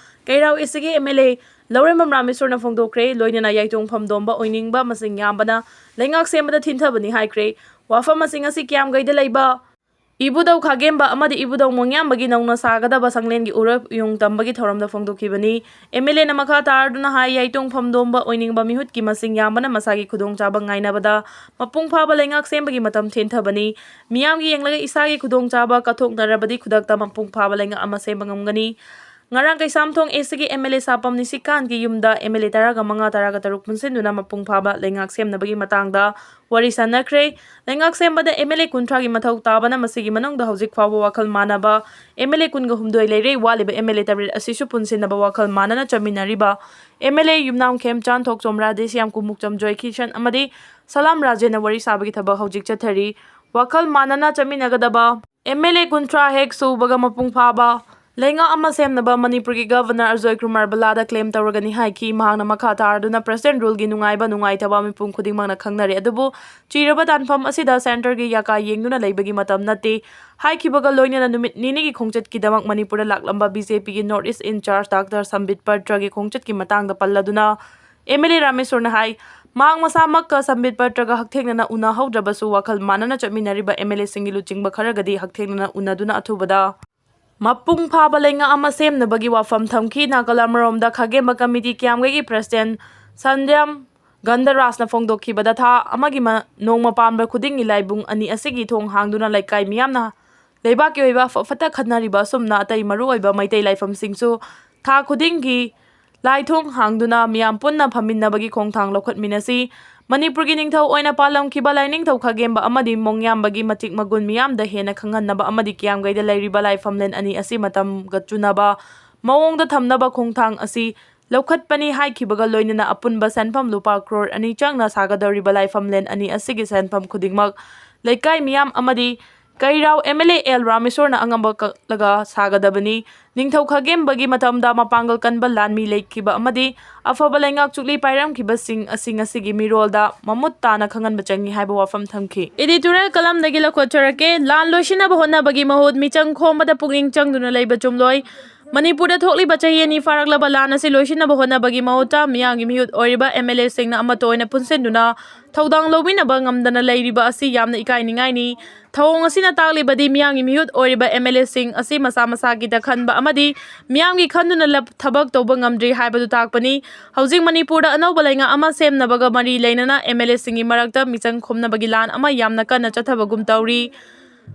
ꯀꯩꯔꯥꯎ ꯑꯦꯁꯤꯒꯤ MLA ꯂꯧꯔꯦꯝꯕꯝ ꯔꯥꯃꯦꯁꯣꯔꯅ ꯐꯣꯡꯗꯣꯛꯈ꯭ꯔꯦ꯫ ꯂꯣꯏꯅꯅ ꯌꯥꯏꯇꯣꯡ ꯐꯝꯗꯣꯝꯕ ꯑꯣꯏꯅꯤꯡꯕ ꯃꯁꯤꯡ ꯌꯥꯝꯕꯅ ꯂꯩꯉꯥꯛ ꯁꯦꯝꯕꯗ ꯊꯤꯟꯊꯕꯅꯤ ꯍꯥꯏꯈ꯭ꯔꯦ꯫ ꯋꯥꯐꯝꯁꯤꯡ ꯑꯁꯤ ꯀꯤꯌꯥꯝꯒꯩꯗ ꯂꯩꯕ ꯏꯕꯨꯙꯧ ꯈꯥꯒꯦꯝꯕ ꯑꯃꯗꯤ ꯏꯕꯨꯙꯧ ꯃꯣꯡꯌꯥꯝꯕꯒꯤ ꯅꯧꯅ ꯁꯥꯒꯗꯕ ꯁꯪꯂꯦꯟꯒꯤ ꯎꯔꯣꯛ ꯌꯨꯡ ꯇꯝꯕꯒꯤ ꯊꯧꯔꯝꯗ ꯐꯣꯡꯗꯣꯛꯈꯤꯕꯅꯤ꯫ MLAꯅ ꯃꯈꯥ ꯇꯥꯔꯗꯨꯅ ꯍꯥꯏ, ꯌꯥꯏꯇꯣꯡ ꯐꯝꯗꯣꯝꯕ ꯑꯣꯏꯅꯤꯡꯕ ꯃꯤꯍꯨꯠꯀꯤ ꯃꯁꯤꯡ ꯌꯥꯝꯕꯅ ꯃꯁꯥꯒꯤ ꯈꯨꯗꯣꯡꯆꯥꯕ ꯉꯥꯏꯅꯕꯗ ꯃꯄꯨꯡ ꯐꯥꯕ ꯂꯩꯉꯥꯛ ꯁꯦꯝꯕꯒꯤ ꯃꯇꯝ ꯊꯦꯡꯊꯕꯅꯤ꯫ ꯃꯤꯌꯥꯝꯒꯤ ꯌꯦꯡꯂꯒ ꯏꯁꯥꯒꯤ ꯈꯨꯗꯣꯡꯆꯥꯕ ꯀꯠꯊꯣꯛꯅꯔꯕꯗꯤ ꯈꯨꯗꯛꯇ ꯃꯄꯨꯡ ꯐꯥꯕ ꯂꯩꯉꯥꯛ ꯑꯃ ꯁꯦꯝꯕ ꯉꯝꯒꯅꯤ꯫ ꯉꯔꯥꯡ ꯀꯩꯁꯥꯝꯊꯣꯡ ꯑꯦꯁꯤꯒꯤ MLA ꯁꯥꯄꯝ ꯅꯤꯁꯤꯀꯥꯟꯒꯤ ꯌꯨꯝꯗ MLA ꯇꯔꯥꯒ ꯃꯉꯥ, ꯇꯔꯥꯒ ꯇꯔꯨꯛ ꯄꯨꯟꯁꯤꯟꯗꯨꯅ ꯃꯄꯨꯡ ꯐꯥꯕ ꯂꯩꯉꯥꯛ ꯁꯦꯝꯅꯕꯒꯤ ꯃꯇꯥꯡꯗ ꯋꯥꯔꯤ ꯁꯥꯟꯅꯈ꯭ꯔꯦ꯫ ꯂꯩꯉꯥꯛ ꯁꯦꯝꯕꯗ MLA ꯀꯨꯟꯊ꯭ꯔꯥꯒꯤ ꯃꯊꯧ ꯇꯥꯕꯅ ꯃꯁꯤꯒꯤ ꯃꯅꯨꯡꯗ ꯍꯧꯖꯤꯛ ꯐꯥꯎꯕ ꯋꯥꯈꯜ ꯃꯥꯟꯅꯕ MLA ꯀꯨꯟꯒ ꯍꯨꯝꯗꯣꯏ ꯂꯩꯔꯦ꯫ ꯋꯥꯠꯂꯤꯕ MLA ꯇꯔꯦꯠ ꯑꯁꯤꯁꯨ ꯄꯨꯟꯁꯤꯟꯅꯕ ꯋꯥꯈꯜ ꯃꯥꯟꯅꯅ ꯆꯠꯃꯤꯟꯅꯔꯤꯕ MLA ꯌꯨꯝꯅꯥꯝ ꯈꯦꯝꯆꯥꯟ, ꯊꯣꯛꯆꯣꯝ ꯔꯥꯙꯦꯁ꯭ꯌꯥꯝ, ꯀꯨꯃꯨꯛꯆꯝ ꯖꯣꯏꯀꯤꯁꯟ ꯑꯃꯗꯤ ꯁꯂꯥꯝ ꯔꯥꯖꯦꯟꯅ ꯋꯥꯔꯤ ꯁꯥꯕꯒꯤ ꯊꯕꯛ ꯍꯧꯖꯤꯛ ꯆꯠꯊꯔꯤ꯫ ꯋꯥꯈꯜ ꯃꯥꯟꯅꯅ ꯆꯠꯃꯤꯟꯅꯒꯗꯕ MLA ꯀꯨꯟꯊ꯭ꯔꯥ ꯍꯦꯛ ꯁꯨꯕꯒ ꯃꯄꯨꯡ ꯐꯥꯕ ꯂꯩꯉꯥꯛ ꯑꯃ ꯁꯦꯝꯅꯕ ꯃꯅꯤꯄꯨꯔꯒꯤ Governor ꯑꯖꯣꯏ ꯀꯨꯃꯥꯔ ꯕꯂꯥꯗ claim ꯇꯧꯔꯒꯅꯤ ꯍꯥꯏꯈꯤ꯫ ꯃꯍꯥꯛꯅ ꯃꯈꯥ ꯇꯥꯔꯗꯨꯅ President ruleꯒꯤ ꯅꯨꯡꯉꯥꯏꯕ ꯅꯨꯡꯉꯥꯏꯇꯕ ꯃꯤꯄꯨꯝ ꯈꯨꯗꯤꯡꯃꯛꯅ ꯈꯪꯅꯔꯦ, ꯑꯗꯨꯕꯨ ꯆꯤꯔꯕ ꯇꯥꯟꯐꯝ ꯑꯁꯤꯗ centreꯒꯤ ꯌꯥꯀꯥ ꯌꯦꯡꯗꯨꯅ ꯂꯩꯕꯒꯤ ꯃꯇꯝ ꯅꯠꯇꯦ ꯍꯥꯏꯈꯤꯕꯒ ꯂꯣꯏꯅꯅ ꯅꯨꯃꯤꯠ ꯅꯤꯅꯤꯒꯤ ꯈꯣꯡꯆꯠꯀꯤꯗꯃꯛ ꯃꯅꯤꯄꯨꯔꯗ ꯂꯥꯛꯂꯝꯕ BJPꯒꯤ North East in-charge Doctor ꯁꯝꯕꯤꯠ ꯄꯇ꯭ꯔꯒꯤ ꯈꯣꯡꯆꯠꯀꯤ ꯃꯇꯥꯡꯗ ꯄꯜꯂꯗꯨꯅ MLA ꯔꯥꯃꯦꯁꯣꯔꯅ ꯍꯥꯏ, ꯃꯍꯥꯛ ꯃꯁꯥꯃꯛꯀ ꯁꯝꯕꯤꯠ ꯄꯇ꯭ꯔꯒ ꯍꯛꯊꯦꯡꯅꯅ ꯎꯅꯍꯧꯗ꯭ꯔꯕꯁꯨ ꯋꯥꯈꯜ ꯃꯥꯟꯅꯅ ꯆꯠꯃꯤꯟꯅꯔꯤꯕ MLAꯁꯤꯡꯒꯤ ꯂꯨꯆꯤꯡꯕ ꯈꯔꯒꯗꯤ ꯍꯛꯊꯦꯡꯅꯅ ꯎꯅꯗꯨꯅ ꯑꯊꯨꯕꯗ ꯃꯄꯨꯡ ꯐꯥꯕ ꯂꯩꯉꯥꯛ ꯑꯃ ꯁꯦꯝꯅꯕꯒꯤ ꯋꯥꯐꯝ ꯊꯝꯈꯤ꯫ ꯅꯥꯒꯜ ꯑꯃꯔꯣꯝꯗ ꯈꯥꯒꯦꯝꯕ committee ꯀꯤꯌꯥꯝꯒꯩꯒꯤ President ꯁꯟꯗ꯭ꯌꯥꯝ ꯒꯟꯙꯔꯥꯖꯅ ꯐꯣꯡꯗꯣꯛꯈꯤꯕꯗ, ꯊꯥ ꯑꯃꯒꯤ ꯃ-, ꯅꯣꯡꯃ ꯄꯥꯟꯕ ꯈꯨꯗꯤꯡꯒꯤ ꯂꯥꯏꯕꯨꯡ ꯑꯅꯤ ꯑꯁꯤꯒꯤ ꯊꯣꯡ ꯍꯥꯡꯗꯨꯅ ꯂꯩꯀꯥꯏ ꯃꯤꯌꯥꯝꯅ ꯂꯩꯕꯥꯛꯀꯤ ꯑꯣꯏꯕ ꯑꯐ ꯐꯠꯇ ꯈꯟꯅꯔꯤꯕ ꯑꯁꯨꯝꯅ ꯑꯇꯩ ꯃꯔꯨꯑꯣꯏꯕ ꯃꯩꯇꯩ ꯂꯥꯏꯐꯝꯁꯤꯡꯁꯨ ꯊꯥ ꯈꯨꯗꯤꯡꯒꯤ ꯂꯥꯏ ꯊꯣꯡ ꯍꯥꯡꯗꯨꯅ ꯃꯤꯌꯥꯝ ꯄꯨꯟꯅ ꯐꯝꯃꯤꯟꯅꯕꯒꯤ ꯈꯣꯡꯊꯥꯡ ꯂꯧꯈꯠꯃꯤꯟꯅꯁꯤ꯫ ꯃꯅꯤꯄꯨꯔꯒꯤ ꯅꯤꯡꯊꯧ ꯑꯣꯏꯅ ꯄꯥꯜꯂꯝꯈꯤꯕ ꯂꯥꯏꯅꯤꯡꯊꯧ ꯈꯥꯒꯦꯝꯕ ꯑꯃꯗꯤ ꯃꯣꯡꯌꯥꯝꯕꯒꯤ ꯃꯇꯤꯛ ꯃꯒꯨꯟ ꯃꯤꯌꯥꯝꯗ ꯍꯦꯟꯅ ꯈꯪꯍꯟꯅꯕ ꯑꯃꯗꯤ ꯀꯤꯌꯥꯝꯒꯩꯗ ꯂꯩꯔꯤꯕ ꯂꯥꯏꯐꯝꯂꯦꯟ ꯑꯅꯤ ꯑꯁꯤ ꯃꯇꯝꯒ ꯆꯨꯅꯕ ꯃꯑꯣꯡꯗ ꯊꯝꯅꯕ ꯈꯣꯡꯊꯥꯡ ꯑꯁꯤ ꯂꯧꯈꯠꯄꯅꯤ ꯍꯥꯏꯈꯤꯕꯒ ꯂꯣꯏꯅꯅ ꯑꯄꯨꯟꯕ ꯁꯦꯟꯐꯝ ꯂꯨꯄꯥ ꯀ꯭ꯔꯣꯔ ꯑꯅꯤ ꯆꯪꯅ ꯁꯥꯒꯗꯧꯔꯤꯕ ꯂꯥꯏꯐꯝꯂꯦꯟ ꯑꯅꯤ ꯑꯁꯤꯒꯤ ꯁꯦꯟꯐꯝ ꯈꯨꯗꯤꯡꯃꯛ ꯂꯩꯀꯥꯏ ꯃꯤꯌꯥꯝ ꯑꯃꯗꯤ ꯀꯩꯔꯥꯎ ꯑꯦꯝ ꯑꯦꯜ ꯑꯦ ꯑꯦꯜ ꯔꯥꯃꯦꯁꯣꯔꯅ ꯑꯉꯝꯕ ꯀꯛꯂꯒ ꯁꯥꯒꯗꯕꯅꯤ꯫ ꯅꯤꯡꯊꯧ ꯈꯥꯒꯦꯝꯕꯒꯤ ꯃꯇꯝꯗ ꯃꯄꯥꯡꯒꯜ ꯀꯟꯕ ꯂꯥꯟꯃꯤ ꯂꯩꯈꯤꯕ ꯑꯃꯗꯤ ꯑꯐꯕ ꯂꯩꯉꯥꯛ ꯆꯨꯛꯂꯤ ꯄꯥꯏꯔꯝꯈꯤꯕꯁꯤꯡ ꯑꯁꯤ ꯉꯁꯤꯒꯤ ꯃꯤꯔꯣꯜꯗ ꯃꯃꯨꯠ ꯇꯥꯅ ꯈꯪꯍꯟꯕ ꯆꯪꯏ ꯍꯥꯏꯕ ꯋꯥꯐꯝ ꯊꯝꯈꯤ꯫ ꯏꯗꯤꯇꯣꯔꯤꯌꯦꯜ ꯀꯂꯝꯗꯒꯤ ꯂꯧꯈꯠꯆꯔꯛꯀꯦ꯫ ꯂꯥꯟ ꯂꯣꯏꯁꯤꯟꯅꯕ ꯍꯣꯠꯅꯕꯒꯤ ꯃꯍꯨꯠ ꯃꯤꯆꯪ ꯈꯣꯝꯕꯗ ꯄꯨꯛꯅꯤꯡ ꯆꯪꯗꯨꯅ ꯂꯩꯕ ꯆꯨꯝꯂꯣꯏ꯫ ꯃꯅꯤꯄꯨꯔꯗ ꯊꯣꯛꯂꯤꯕ ꯆꯍꯤ ꯑꯅꯤ ꯐꯥꯔꯛꯂꯕ ꯂꯥꯟ ꯑꯁꯤ ꯂꯣꯏꯁꯤꯟꯅꯕ ꯍꯣꯠꯅꯕꯒꯤ ꯃꯍꯨꯠꯇ ꯃꯤꯌꯥꯝꯒꯤ ꯃꯤꯍꯨꯠ ꯑꯣꯏꯔꯤꯕ ꯑꯦꯝ ꯑꯦꯜ ꯑꯦꯁꯤꯡꯅ ꯑꯃꯠꯇ ꯑꯣꯏꯅ ꯄꯨꯟꯁꯤꯟꯗꯨꯅ ꯊꯧꯗꯥꯡ ꯂꯧꯃꯤꯟꯅꯕ ꯉꯝꯗꯅ ꯂꯩꯔꯤꯕ ꯑꯁꯤ ꯌꯥꯝꯅ ꯏꯀꯥꯏꯅꯤꯡꯉꯥꯏꯅꯤ꯫ ꯊꯧꯑꯣꯡ ꯑꯁꯤꯅ ꯇꯥꯛꯂꯤꯕꯗꯤ ꯃꯤꯌꯥꯝꯒꯤ ꯃꯤꯍꯨꯠ ꯑꯣꯏꯔꯤꯕ ꯑꯦꯝ ꯑꯦꯜ ꯑꯦꯁꯤꯡ ꯑꯁꯤ ꯃꯁꯥ ꯃꯁꯥꯒꯤꯗ ꯈꯟꯕ ꯑꯃꯗꯤ ꯃꯤꯌꯥꯝꯒꯤ ꯈꯟꯗꯨꯅ ꯂꯞ-, ꯊꯕꯛ ꯇꯧꯕ ꯉꯝꯗ꯭ꯔꯤ ꯍꯥꯏꯕꯗꯨ ꯇꯥꯛꯄꯅꯤ꯫ ꯍꯧꯖꯤꯛ ꯃꯅꯤꯄꯨꯔꯗ ꯑꯅꯧꯕ ꯂꯩꯉꯥꯛ ꯑꯃ ꯁꯦꯝꯅꯕꯒ ꯃꯔꯤ ꯂꯩꯅꯅ ꯑꯦꯝ ꯑꯦꯜ ꯑꯦꯁꯤꯡꯒꯤ ꯃꯔꯛꯇ ꯃꯤꯆꯪ ꯈꯣꯝꯅꯕꯒꯤ ꯂꯥꯟ ꯑꯃ ꯌꯥꯝꯅ ꯀꯟꯅ ꯆꯠꯊꯕꯒꯨꯝ ꯇꯧꯔꯤ꯫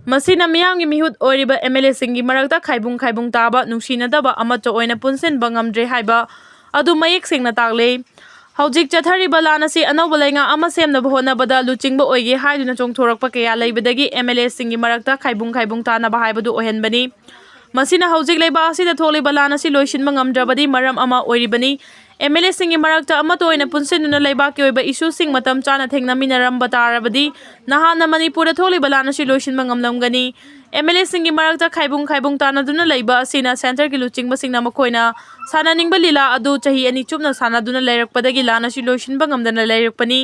ꯃꯁꯤꯅ ꯃꯤꯌꯥꯝꯒꯤ ꯃꯤꯍꯨꯠ ꯑꯣꯏꯔꯤꯕ ꯑꯦꯝ ꯑꯦꯜ ꯑꯦꯁꯤꯡꯒꯤ ꯃꯔꯛꯇ ꯈꯥꯏꯕꯨꯡ ꯈꯥꯏꯕꯨꯡ ꯇꯥꯕ, ꯅꯨꯡꯁꯤꯅꯗꯕ ꯑꯃꯠꯇ ꯑꯣꯏꯅ ꯄꯨꯟꯁꯤꯟꯕ ꯉꯝꯗ꯭ꯔꯦ ꯍꯥꯏꯕ ꯑꯗꯨ ꯃꯌꯦꯛ ꯁꯦꯡꯅ ꯇꯥꯛꯂꯦ꯫ ꯍꯧꯖꯤꯛ ꯆꯠꯊꯔꯤꯕ ꯂꯥꯟ ꯑꯁꯤ ꯑꯅꯧꯕ ꯂꯩꯉꯥꯛ ꯑꯃ ꯁꯦꯝꯅꯕ ꯍꯣꯠꯅꯕꯗ ꯂꯨꯆꯤꯡꯕ ꯑꯣꯏꯒꯦ ꯍꯥꯏꯗꯨꯅ ꯆꯣꯡꯊꯣꯔꯛꯄ ꯀꯌꯥ ꯂꯩꯕꯗꯒꯤ ꯑꯦꯝ ꯑꯦꯜ ꯑꯦꯁꯤꯡꯒꯤ ꯃꯔꯛꯇ ꯈꯥꯏꯕꯨꯡ ꯈꯥꯏꯕꯨꯡ ꯇꯥꯅꯕ ꯍꯥꯏꯕꯗꯨ ꯑꯣꯏꯍꯟꯕꯅꯤ꯫ ꯃꯁꯤꯅ ꯍꯧꯖꯤꯛ ꯂꯩꯕꯥꯛ ꯑꯁꯤꯗ ꯊꯣꯛꯂꯤꯕ ꯂꯥꯟ ꯑꯁꯤ ꯂꯣꯏꯁꯤꯟꯕ ꯉꯝꯗ꯭ꯔꯕꯗꯤ ꯃꯔꯝ ꯑꯃ ꯑꯣꯏꯔꯤꯕꯅꯤ꯫ ꯑꯦꯝ ꯑꯦꯜ ꯑꯦꯁꯤꯡꯒꯤ ꯃꯔꯛꯇ ꯑꯃꯠꯇ ꯑꯣꯏꯅ ꯄꯨꯟꯁꯤꯟꯗꯨꯅ ꯂꯩꯕꯥꯛꯀꯤ ꯑꯣꯏꯕ ꯏꯁꯨꯁꯤꯡ ꯃꯇꯝ ꯆꯥꯅ ꯊꯦꯡꯅꯃꯤꯟꯅꯔꯝꯕ ꯇꯥꯔꯕꯗꯤ ꯅꯍꯥꯟꯅ ꯃꯅꯤꯄꯨꯔꯗ ꯊꯣꯛꯂꯤꯕ ꯂꯥꯟ ꯑꯁꯤ ꯂꯣꯏꯁꯤꯟꯕ ꯉꯝꯂꯝꯒꯅꯤ꯫ ꯑꯦꯝ ꯑꯦꯜ ꯑꯦꯁꯤꯡꯒꯤ ꯃꯔꯛꯇ ꯈꯥꯏꯕꯨꯡ ꯈꯥꯏꯕꯨꯡ ꯇꯥꯅꯗꯨꯅ ꯂꯩꯕ ꯑꯁꯤꯅ ꯁꯦꯟꯇꯔꯒꯤ ꯂꯨꯆꯤꯡꯕꯁꯤꯡꯅ ꯃꯈꯣꯏꯅ ꯁꯥꯟꯅꯅꯤꯡꯕ ꯂꯤꯂꯥ ꯑꯗꯨ ꯆꯍꯤ ꯑꯅꯤ ꯆꯨꯞꯅ ꯁꯥꯟꯅꯗꯨꯅ ꯂꯩꯔꯛꯄꯗꯒꯤ ꯂꯥꯟ ꯑꯁꯤ ꯂꯣꯏꯁꯤꯟꯕ ꯉꯝꯗꯅ ꯂꯩꯔꯛꯄꯅꯤ꯫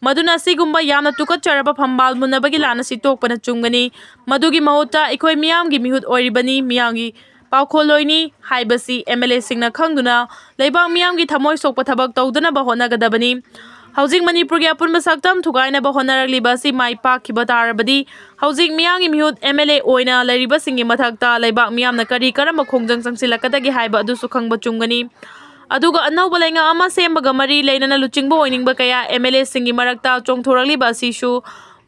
ꯃꯗꯨꯅ ꯑꯁꯤꯒꯨꯝꯕ ꯌꯥꯝꯅ ꯇꯨꯀꯠꯆꯔꯕ ꯐꯝꯕꯥꯜ ꯃꯨꯟꯅꯕꯒꯤ ꯂꯥꯟ ꯑꯁꯤ ꯇꯣꯛꯄꯅ ꯆꯨꯝꯒꯅꯤ꯫ ꯃꯗꯨꯒꯤ ꯃꯍꯨꯠꯇ ꯑꯩꯈꯣꯏ ꯃꯤꯌꯥꯝꯒꯤ ꯃꯤꯍꯨꯠ ꯑꯣꯏꯔꯤꯕꯅꯤ, ꯃꯤꯌꯥꯝꯒꯤ ꯄꯥꯎꯈꯣꯜꯂꯣꯏꯅꯤ ꯍꯥꯏꯕꯁꯤ ꯑꯦꯝ ꯑꯦꯜ ꯑꯦꯁꯤꯡꯅ ꯈꯪꯗꯨꯅ ꯂꯩꯕꯥꯛ ꯃꯤꯌꯥꯝꯒꯤ ꯊꯃꯣꯏ ꯁꯣꯛꯄ ꯊꯕꯛ ꯇꯧꯗꯅꯕ ꯍꯣꯠꯅꯒꯗꯕꯅꯤ꯫ ꯍꯧꯖꯤꯛ ꯃꯅꯤꯄꯨꯔꯒꯤ ꯑꯄꯨꯟꯕ ꯁꯛꯇꯝ ꯊꯨꯒꯥꯏꯅꯕ ꯍꯣꯠꯅꯔꯛꯂꯤꯕ ꯑꯁꯤ ꯃꯥꯏ ꯄꯥꯛꯈꯤꯕ ꯇꯥꯔꯕꯗꯤ ꯍꯧꯖꯤꯛ ꯃꯤꯌꯥꯝꯒꯤ ꯃꯤꯍꯨꯠ ꯑꯦꯝ ꯑꯦꯜ ꯑꯦ ꯑꯣꯏꯅ ꯂꯩꯔꯤꯕꯁꯤꯡꯒꯤ ꯃꯊꯛꯇ ꯂꯩꯕꯥꯛ ꯃꯤꯌꯥꯝꯅ ꯀꯔꯤ ꯀꯔꯝꯕ ꯈꯣꯡꯖꯪ ꯆꯪꯁꯤꯜꯂꯛꯀꯗꯒꯦ ꯍꯥꯏꯕ ꯑꯗꯨꯁꯨ ꯈꯪꯕ ꯆꯨꯝꯒꯅꯤ꯫ ꯑꯗꯨꯒ ꯑꯅꯧꯕ ꯂꯩꯉꯥꯛ ꯑꯃ ꯁꯦꯝꯕꯒ ꯃꯔꯤ ꯂꯩꯅꯅ ꯂꯨꯆꯤꯡꯕ ꯑꯣꯏꯅꯤꯡꯕ ꯀꯌꯥ MLAꯁꯤꯡꯒꯤ ꯃꯔꯛꯇ ꯆꯣꯡꯊꯣꯔꯛꯂꯤꯕ ꯑꯁꯤꯁꯨ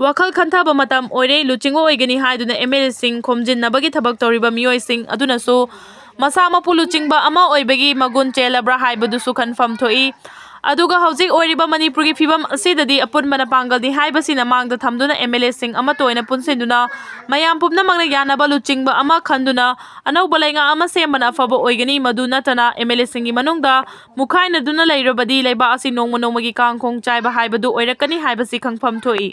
ꯋꯥꯈꯜ ꯈꯟꯊꯕ ꯃꯇꯝ ꯑꯣꯏꯔꯦ꯫ ꯂꯨꯆꯤꯡꯕ ꯑꯣꯏꯒꯅꯤ ꯍꯥꯏꯗꯨꯅ MLAꯁꯤꯡ ꯈꯣꯝꯖꯤꯟꯅꯕꯒꯤ ꯊꯕꯛ ꯇꯧꯔꯤꯕ ꯃꯤꯑꯣꯏꯁꯤꯡ ꯑꯗꯨꯅꯁꯨ ꯃꯁꯥ ꯃꯄꯨ ꯂꯨꯆꯤꯡꯕ ꯑꯃ ꯑꯣꯏꯕꯒꯤ ꯃꯒꯨꯟ ꯆꯦꯜꯂꯕ꯭ꯔꯥ ꯍꯥꯏꯕꯗꯨꯁꯨ ꯈꯟꯐꯝ ꯊꯣꯛꯏ꯫ ꯑꯗꯨꯒ ꯍꯧꯖꯤꯛ ꯑꯣꯏꯔꯤꯕ ꯃꯅꯤꯄꯨꯔꯒꯤ ꯐꯤꯕꯝ ꯑꯁꯤꯗꯗꯤ ꯑꯄꯨꯟꯕꯅ ꯄꯥꯡꯒꯜꯅꯤ ꯍꯥꯏꯕꯁꯤꯅ ꯃꯥꯡꯗ ꯊꯝꯗꯨꯅ MLAꯁꯤꯡ ꯑꯃꯠꯇ ꯑꯣꯏꯅ ꯄꯨꯟꯁꯤꯟꯗꯨꯅ ꯃꯌꯥꯝ ꯄꯨꯝꯅꯃꯛꯅ ꯌꯥꯅꯕ ꯂꯨꯆꯤꯡꯕ ꯑꯃ ꯈꯟꯗꯨꯅ ꯑꯅꯧꯕ ꯂꯩꯉꯥꯛ ꯑꯃ ꯁꯦꯝꯕꯅ ꯑꯐꯕ ꯑꯣꯏꯒꯅꯤ꯫ ꯃꯗꯨ ꯅꯠꯇꯅ MLAꯁꯤꯡꯒꯤ ꯃꯅꯨꯡꯗ ꯃꯨꯈꯥꯏꯅꯗꯨꯅ ꯂꯩꯔꯕꯗꯤ ꯂꯩꯕꯥꯛ ꯑꯁꯤ ꯅꯣꯡꯃ ꯅꯣꯡꯃꯒꯤ ꯀꯥꯡꯈꯣꯡ ꯆꯥꯏꯕ ꯍꯥꯏꯕꯗꯨ ꯑꯣꯏꯔꯛꯀꯅꯤ ꯍꯥꯏꯕꯁꯤ ꯈꯪꯐꯝ ꯊꯣꯛꯏ꯫